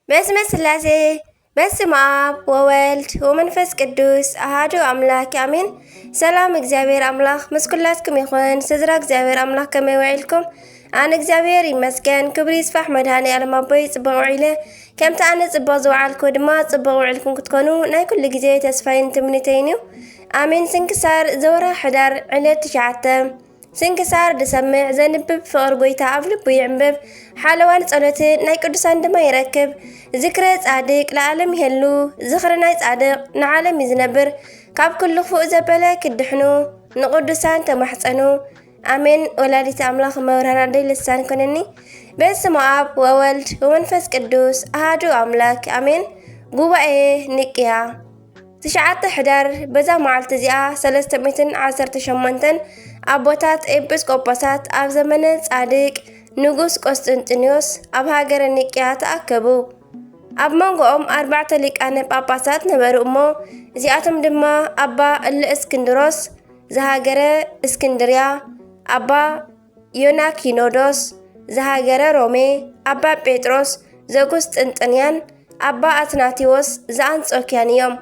በስመ ስላሴ፣ በስመ አብ ወወልድ ወመንፈስ ቅዱስ አሃዱ አምላክ አሜን። ሰላም እግዚኣብሔር አምላክ ምስ ኩላትኩም ይኹን። ስድራ እግዚኣብሔር አምላክ ከመይ ውዒልኩም? ኣነ እግዚኣብሔር ይመስገን፣ ክብሪ ይስፋሕ መድኃኔ ዓለም ኣቦይ፣ ጽቡቕ ውዒለ። ከምቲ ኣነ ጽቡቕ ዝወዓልኩ ድማ ጽቡቕ ውዒልኩም ክትኮኑ ናይ ኩሉ ግዜ ተስፋይን ትምኒተይን እዩ። ኣሜን። ስንክሳር ዘወርሃ ሕዳር ዕለት ትሽዓተ። ስንክሳር ዝሰምዕ ዘንብብ ፍቕሪ ጎይታ ኣብ ልቡ ይዕንብብ፣ ሓለዋን ጸሎትን ናይ ቅዱሳን ድማ ይረክብ። ዝክረ ጻድቅ ለዓለም ይሄሉ፣ ዝኽሪ ናይ ጻድቅ ንዓለም እዩ ዝነብር። ካብ ኩሉ ክፉእ ዘበለ ክድሕኑ ንቅዱሳን ተማሕጸኑ። ኣሜን። ወላዲተ ኣምላኽ መብርሃን ኣደይ ልሳን ኮነኒ። በስመ አብ ወወልድ ወመንፈስ ቅዱስ አሃዱ አምላክ አሜን። ጉባኤ ኒቅያ። ትሽዓተ ሕዳር በዛ መዓልቲ እዚኣ ሰለስተ ሚእትን ዓሰርተ ሸሞንተን ኣቦታት ኤጲስቆጶሳት ኣብ ዘመነ ጻድቅ ንጉስ ቆስጥንጥንዮስ ኣብ ሃገረ ኒቅያ ተኣከቡ። ኣብ መንጎኦም ኣርባዕተ ሊቃነ ጳጳሳት ነበሩ እሞ፣ እዚኣቶም ድማ ኣባ እለእስክንድሮስ ዘሃገረ እስክንድርያ፣ ኣባ ዮናኪኖዶስ ዘሃገረ ሮሜ፣ ኣባ ጴጥሮስ ዘቁስጥንጥንያን ኣባ ኣትናቴዎስ ዘኣንጾኪያን እዮም።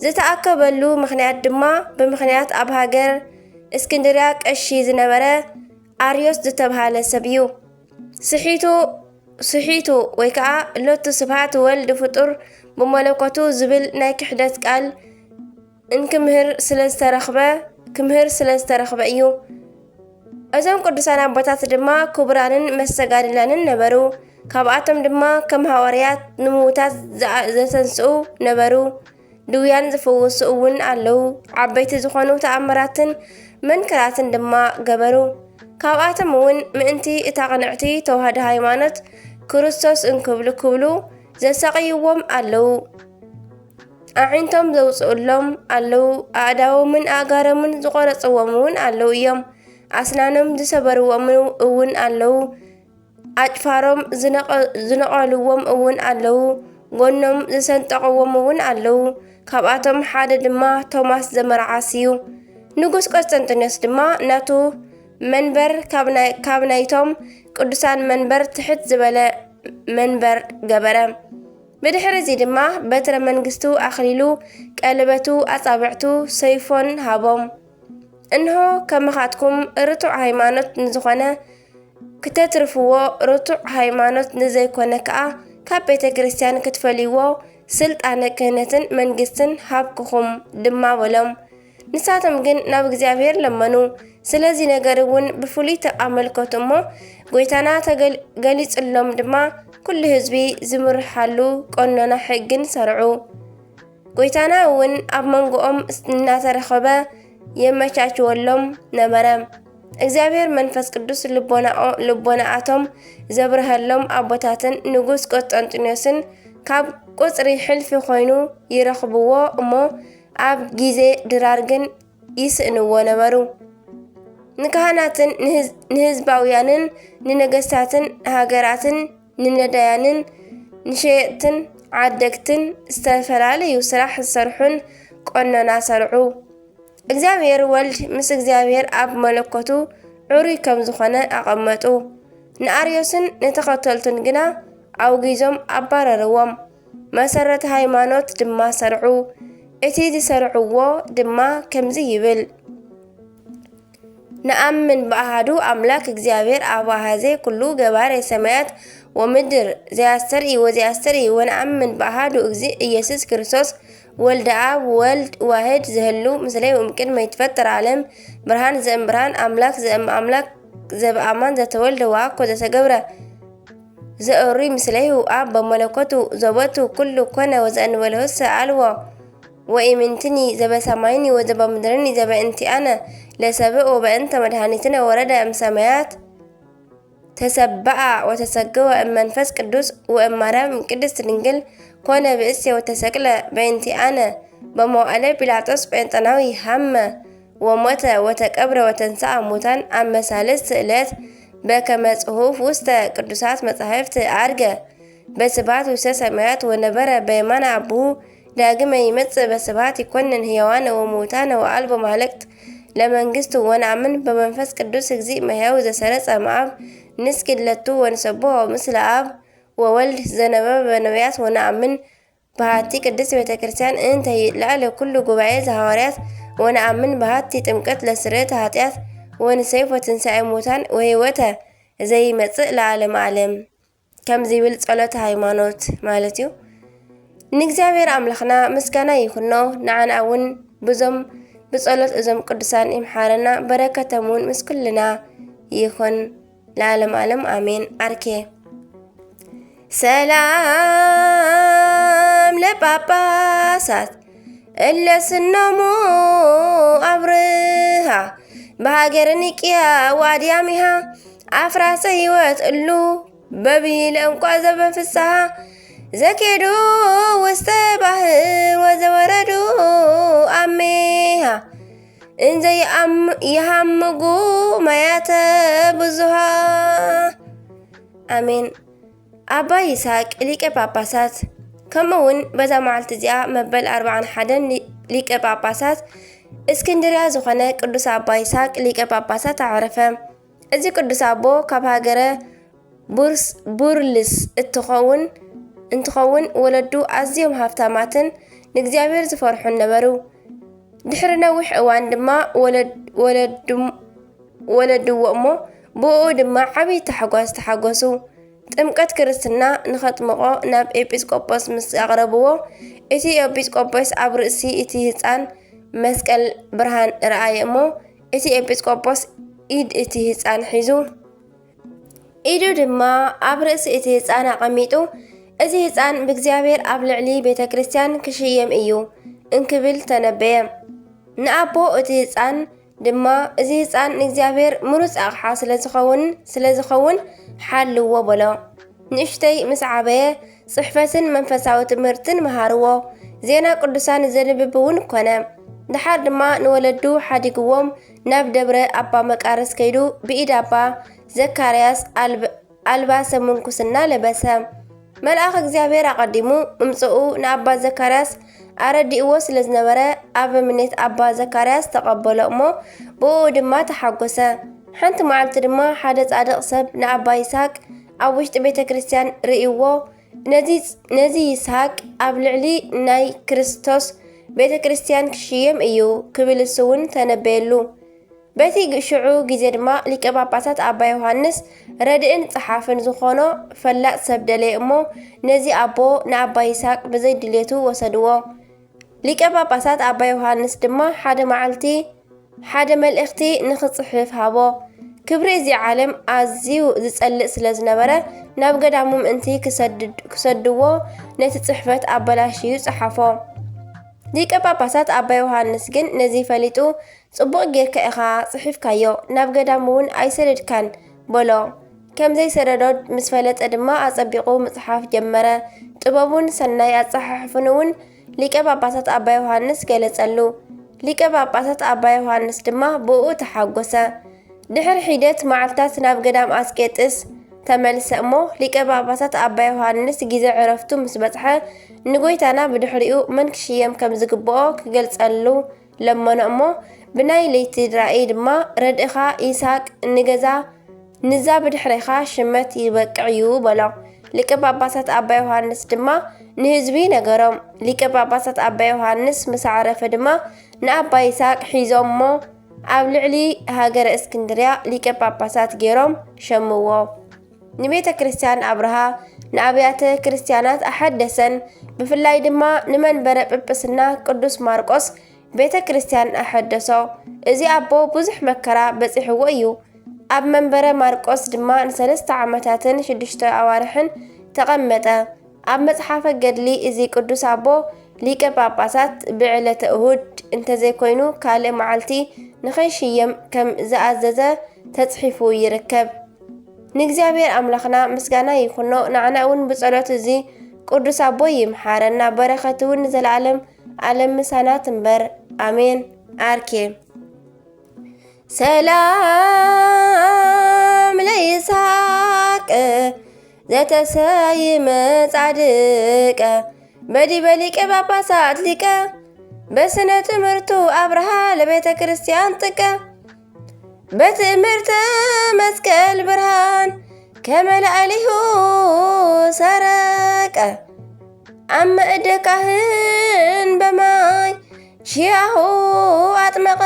ዝተኣከበሉ ምኽንያት ድማ ብምኽንያት ኣብ ሃገር እስክንድርያ ቀሺ ዝነበረ ኣርዮስ ዝተብሃለ ሰብ እዩ። ስሒቱ ስሒቱ ወይ ከዓ ሎቱ ስብሐት ወልድ ፍጡር ብመለኮቱ ዝብል ናይ ክሕደት ቃል እንክምህር ስለ ዝተረኽበ ክምህር ስለ ዝተረኽበ እዩ። እዞም ቅዱሳን ኣቦታት ድማ ክቡራንን መስተጋድላንን ነበሩ። ካብኣቶም ድማ ከም ሃዋርያት ንምዉታት ዘኣ-፣ ዘተንስኡ ነበሩ። ድውያን ዝፍውሱ እውን ኣለዉ። ዓበይቲ ዝኾኑ ተኣምራትን መንክራትን ድማ ገበሩ። ካብኣቶም እውን ምእንቲ እታ ቅንዕቲ ተዋህዶ ሃይማኖት ክርስቶስ እንክብሉ ክብሉ ዘሳቕይዎም ኣለዉ። ኣዒንቶም ዘውፅኡሎም ኣለዉ። ኣእዳዎምን ኣእጋሮምን ዝቖረፅዎም እውን ኣለዉ እዮም። ኣስናኖም ዝሰበርዎም እውን ኣለዉ። ኣጭፋሮም ዝነቐ-፣ ዝነቐልዎም እውን ኣለዉ። ጎኖም ዝሰንጠቕዎም እውን ኣለዉ። ካብኣቶም ሓደ ድማ ቶማስ ዘመርዓስ እዩ። ንጉስ ቆስጠንጢኖስ ድማ ናቱ መንበር ካብ ናይ-፣ ካብ ናይቶም ቅዱሳን መንበር ትሕት ዝበለ መንበር ገበረ። ብድሕሪ እዚ ድማ በትረ መንግስቱ ኣኽሊሉ፣ ቀለበቱ፣ ኣጻብዕቱ፣ ሰይፎን ሃቦም። እንሆ ከማኻትኩም ርቱዕ ሃይማኖት ንዝኾነ ክተትርፍዎ፣ ርቱዕ ሃይማኖት ንዘይኮነ ከኣ ካብ ቤተ ክርስቲያን ክትፈልይዎ ስልጣነ ክህነትን መንግስትን ሃብኩኹም ድማ በሎም። ንሳቶም ግን ናብ እግዚኣብሔር ለመኑ። ስለዚ ነገር እውን ብፍሉይ ተኣመልከቱ እሞ፣ ጐይታና ተገል-፣ ገሊጹሎም ድማ፣ ኩሉ ህዝቢ ዝምርሓሉ ቀኖና ሕግን ሰርዑ። ጐይታና እውን ኣብ መንጎኦም እናተረኸበ የመቻችወሎም ነበረ። እግዚኣብሔር መንፈስ ቅዱስ ልቦናኦ-፣ ልቦናኣቶም ዘብርሀሎም ኣቦታትን ንጉስ ቆስጠንጢኖስን ካብ ቁጽሪ ሕልፊ ኮይኑ ይረኽብዎ እሞ፣ ኣብ ጊዜ ድራር ግን ይስእንዎ ነበሩ። ንካህናትን ንህዝ-፣ ንህዝባውያንን ንነገስታትን ሃገራትን ንነዳያንን ንሸየጥትን ዓደግትን ዝተፈላለዩ ስራሕ ዝሰርሑን ቀኖና ሰርዑ። እግዚኣብሔር ወልድ ምስ እግዚኣብሔር ኣብ መለኮቱ ዕሩይ ከም ዝኾነ ኣቐመጡ። ንኣርዮስን ንተኸተልቱን ግና ኣውጊዞም ኣባረርዎም። መሰረተ ሃይማኖት ድማ ሰርዑ። እቲ ዝሰርዕዎ ድማ ከምዚ ይብል። ነኣምን ብኣሃዱ ኣምላክ እግዚኣብሔር ኣብ ኣሃዜ ኩሉ ገባሬ ሰማያት ወምድር ዘያስተርኢ ወዘያስተርኢ ወነኣምን ብኣሃዱ እግዚእ ኢየሱስ ክርስቶስ ወልደ ኣብ ወልድ ዋህድ ዘህሉ ምስሌሁ እምቅድመ ይትፈጠር ዓለም ብርሃን ዘእም ብርሃን ኣምላክ ዘእም ኣምላክ ዘበኣማን ዘተወልደ ወኣኮ ዘተገብረ ዘእሩይ ምስሌሁ ኣብ በመለኮቱ ዘቦቱ ኩሉ ኮነ ወዘእንበለሁሰ ኣልቦ ወኢምንትኒ ዘበሰማይኒ ወዘበምድርኒ ዘበእንቲኣነ ለሰብእ ወበእንተ መድኃኒትነ ወረደ እምሰማያት ተሰብአ ወተሰገወ እመንፈስ ቅዱስ ወእማርያም ቅድስት ድንግል ኮነ ብእሴ ወተሰቅለ በእንቲኣነ በመዋእለ ጲላጦስ ጴንጠናዊ ሃመ ወሞተ ወተቀብረ ወተንስአ ሙታን ኣብ መሳልስት ዕለት በከመ ጽሑፍ ውስተ ቅዱሳት መጻሕፍት አርገ በስብሐት ውስተ ሰማያት ወነበረ በየማነ አቡሁ ዳግመ ይመጽእ በስብሐት ይኮንን ሕያዋነ ወሙታነ ወአልቦ ማህለቅት ለመንግስቱ ወነአምን በመንፈስ ቅዱስ እግዚእ መሕያዊ ዘሰረጸ እምአብ ንስግድ ለቱ ወንሰብሖ ምስለ አብ ወወልድ ዘነበበ ነቢያት ወነኣምን በሃቲ ቅድስት ቤተ ክርስቲያን እንተ ልዕለ ኩሉ ጉባኤ ዘሃዋርያት ወነኣምን በሃቲ ጥምቀት ለስርየት ኃጢአት ወንሰይፍ ወትንሳኤ ሙታን ወህይወተ ዘይመጽእ ለዓለም ዓለም። ከም ዝብል ጸሎት ሃይማኖት ማለት እዩ። ንእግዚኣብሔር ኣምላኽና ምስጋና ይኹኖ፣ ንዓና እውን ብዞም ብጸሎት እዞም ቅዱሳን ይምሓረና፣ በረከቶም እውን ምስ ኩልና ይኹን ለዓለም ዓለም ኣሜን። ኣርኬ ሰላም ለጳጳሳት እለ ስኖሙ ኣብርሃ በሃገር ኒቅያ ዋድያሚሃ ኣፍራሰ ህይወት እሉ በብሂለ እንቋ ዘበፍስሃ ዘኬዱ ውስተ ባህር ወዘወረዱ ኣሜሃ እንዘ ይሃምጉ ማያተ ብዙሃ። ኣሜን። ኣባ ይስሐቅ ሊቀ ጳጳሳት። ከምኡ እውን በዛ መዓልቲ እዚኣ መበል ኣርባዓን ሓደን ሊ- ሊቀ ጳጳሳት እስክንድርያ ዝኾነ ቅዱስ ኣባ ይስሐቅ ሊቀ ጳጳሳት ኣዕረፈ። እዚ ቅዱስ ኣቦ ካብ ሃገረ ቡርስ ቡርልስ እትኸውን እንትኸውን ወለዱ ኣዝዮም ሃብታማትን ንእግዚኣብሔር ዝፈርሑን ነበሩ። ድሕሪ ነዊሕ እዋን ድማ ወለድ- ወለድም- ወለድዎ እሞ ብኡ ድማ ዓብይ ታሕጓስ ተሓጎሱ። ጥምቀት ክርስትና ንኸጥምቖ ናብ ኤጲስቆጶስ ምስ ኣቕረብዎ፣ እቲ ኤጲስቆጶስ ኣብ ርእሲ እቲ ህፃን መስቀል ብርሃን ረኣየ እሞ፣ እቲ ኤጲስቆጶስ ኢድ እቲ ህፃን ሒዙ፣ ኢዱ ድማ ኣብ ርእሲ እቲ ህፃን ኣቐሚጡ፣ እዚ ህፃን ብእግዚኣብሔር ኣብ ልዕሊ ቤተ ክርስቲያን ክሽየም እዩ እንክብል ተነበየ። ንኣቦ እቲ ህፃን ድማ፣ እዚ ህፃን ንእግዚኣብሔር ምሩፅ ኣቕሓ ስለዝኸውን ስለዝኸውን ሓልዎ በሎ። ንእሽተይ ምስ ዓበየ ጽሕፈትን መንፈሳዊ ትምህርትን መሃርዎ። ዜና ቅዱሳን ዘንብብ እውን ኮነ። ደሓር ድማ ንወለዱ ሓዲግዎም ናብ ደብረ ኣባ መቃርስ ከይዱ ብኢድ ኣባ ዘካርያስ ኣልብ- ኣልባሰ ምንኩስና ለበሰ። መልኣኽ እግዚኣብሔር ኣቐዲሙ ምምጽኡ ንኣባ ዘካርያስ ኣረዲእዎ ስለ ዝነበረ፣ ኣበምኔት ኣባ ዘካርያስ ተቐበሎ እሞ ብእኡ ድማ ተሓጎሰ። ሓንቲ መዓልቲ ድማ ሓደ ጻድቕ ሰብ ንኣባ ይስሐቅ ኣብ ውሽጢ ቤተ ክርስቲያን ርእይዎ፣ ነዚ ነዚ ይስሐቅ ኣብ ልዕሊ ናይ ክርስቶስ ቤተ ክርስቲያን ክሽየም እዩ ክብል እሱ እውን ተነበየሉ። በቲ ግ- ሽዑ ግዜ ድማ ሊቀ ጳጳሳት ኣባ ዮሃንስ ረድእን ጸሓፍን ዝኾኖ ፈላጥ ሰብ ደለየ እሞ፣ ነዚ ኣቦ ንኣባ ይስሐቅ ብዘይ ድሌቱ ወሰድዎ። ሊቀ ጳጳሳት ኣባ ዮሃንስ ድማ ሓደ መዓልቲ ሓደ መልእኽቲ ንኽጽሕፍ ሃቦ። ክብሪ እዚ ዓለም ኣዝዩ ዝጸልእ ስለ ዝነበረ፣ ናብ ገዳሙ ምእንቲ ክሰድድ- ክሰድዎ ነቲ ጽሕፈት ኣበላሽዩ ጸሓፎ። ሊቀ ጳጳሳት ኣባ ዮሃንስ ግን ነዚ ፈሊጡ፣ ጽቡቕ ጌርካ ኢኻ ጽሒፍካዮ፣ ናብ ገዳም እውን ኣይሰደድካን በሎ። ከም ዘይሰደዶ ምስ ፈለጠ ድማ ኣጸቢቑ ምጽሓፍ ጀመረ። ጥበቡን ሰናይ ኣጸሓሕፉን እውን ሊቀ ጳጳሳት ኣባ ዮሃንስ ገለጸሉ። ሊቀ ጳጳሳት ኣባ ዮሃንስ ድማ ብእኡ ተሓጎሰ። ድሕሪ ሒደት መዓልታት ናብ ገዳም ኣስቄጥስ ተመልሰ እሞ፣ ሊቀ ጳጳሳት ኣባ ዮሃንስ ግዜ ዕረፍቱ ምስ በጽሐ፣ ንጎይታና ብድሕሪኡ መን ክሽየም ከም ዝግብኦ ክገልጸሉ ለመኖ እሞ፣ ብናይ ለይቲ ራእይ ድማ፣ ረድእኻ ይስሐቅ ንገዛ ንዛ ብድሕሬኻ ሽመት ይበቅዕ እዩ በሎ። ሊቀ ጳጳሳት ኣባ ዮሃንስ ድማ ንህዝቢ ነገሮም። ሊቀ ጳጳሳት ኣባ ዮሃንስ ምስ ኣዕረፈ ድማ ንኣባ ይስሐቅ ሒዞሞ ኣብ ልዕሊ ሃገረ እስክንድርያ ሊቀ ጳጳሳት ገይሮም ሸምዎ። ንቤተ ክርስቲያን ኣብርሃ፣ ንኣብያተ ክርስቲያናት ኣሐደሰን። ብፍላይ ድማ ንመንበረ ጵጵስና ቅዱስ ማርቆስ ቤተ ክርስቲያን ኣሐደሶ። እዚ ኣቦ ብዙሕ መከራ በጺሕዎ እዩ። ኣብ መንበረ ማርቆስ ድማ ንሰለስተ ዓመታትን ሽዱሽተ ኣዋርሕን ተቐመጠ። ኣብ መጽሓፈ ገድሊ እዚ ቅዱስ ኣቦ ሊቀ ጳጳሳት ብዕለተ እሁድ እንተዘይኮይኑ ካልእ መዓልቲ ንኸይሽየም ከም ዝኣዘዘ ተጽሒፉ ይርከብ። ንእግዚኣብሔር ኣምላኽና ምስጋና ይኹኖ፣ ንዓና እውን ብጸሎት እዚ ቅዱስ ኣቦ ይምሓረና፣ በረኸቱ እውን ንዘለዓለም ዓለም ምሳና ትንበር። ኣሜን። ኣርኬ ሰላም ለይስሐቅ ዘተሰይመ ጻድቀ በዲበ ሊቀ ጳጳሳት ሊቀ በስነ ትምህርቱ ኣብርሃ ለቤተ ክርስቲያን ጥቀ በትእምርተ መስቀል ብርሃን ከመ ለአሊሁ ሰረቀ፣ አመ እደ ካህን በማይ ሺያሁ አጥመቀ።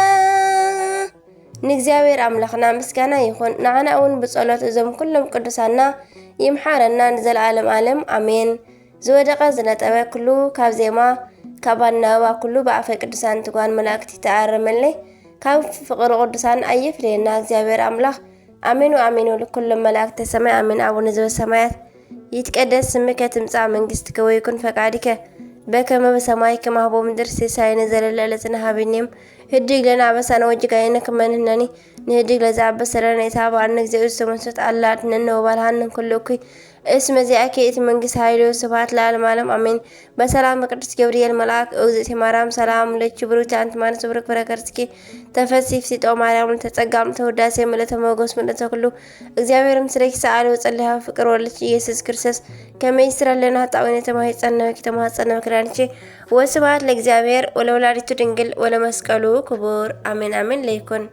ንእግዚኣብሔር ኣምላኽና ምስጋና ይኹን። ንዓና እውን ብጸሎት እዞም ኩሎም ቅዱሳና ይምሓረና ንዘለዓለም ዓለም፣ ኣሜን። ዝወደቐ ዝነጠበ ኩሉ ካብ ዜማ፣ ካብ ኣናብባ ኩሉ ብኣፈ ቅዱሳን ትጓን መላእክቲ ተኣረመለይ። ካብ ፍቕሪ ቅዱሳን ኣየፍለየና እግዚኣብሔር ኣምላኽ። ኣሜን ወኣሜን። ወልኩሎም መላእክተ ሰማይ ኣሜን። ኣቡነ ዘበሰማያት ይትቀደስ ስምከ ትምጻእ መንግስትከ ወይኩን ፈቃድከ በከመ በሰማይ ከማሁ በምድር። ሲሳየነ ዘለለ ዕለትነ ሀበነ ዮም። ህድግ ለነ አበሳነ ወጌጋየነ ከመ ንሕነኒ ንህድግ ለዘአበሰ ለነ ኢታብአነ። እግዚኦ ውስተ መንሱት አላ አድነነ ወባልሃነ እምኩሉ እኩይ። እስመ ዚአከ ይእቲ መንግስት ኃይል ወስብሐት ለዓለመ ዓለም አሜን። በሰላም ቅዱስ ገብርኤል መልአክ እግዝእቲ ማርያም ሰላም ለኪ ብሩክቲ አንቲ ማንስ ብሩክ ፍሬ ከርስኪ ተፈሲ ፍሲጦ ማርያም ለተጸጋም ተወዳሴ ምልእተ ሞገስ ምልእተ ኩሉ እግዚአብሔር ምስሌኪ ሰአሊ ወጸሊሃ ፍቅር ወልድኪ ኢየሱስ ክርስቶስ ከመ ይስረለና ኃጣውኢነ ተማሂጸነ ወኪ ተማጸነ ወክዳንቺ። ወስብሐት ለእግዚአብሔር ወለወላዲቱ ድንግል ወለመስቀሉ ክቡር አሜን አሜን። ለይኩን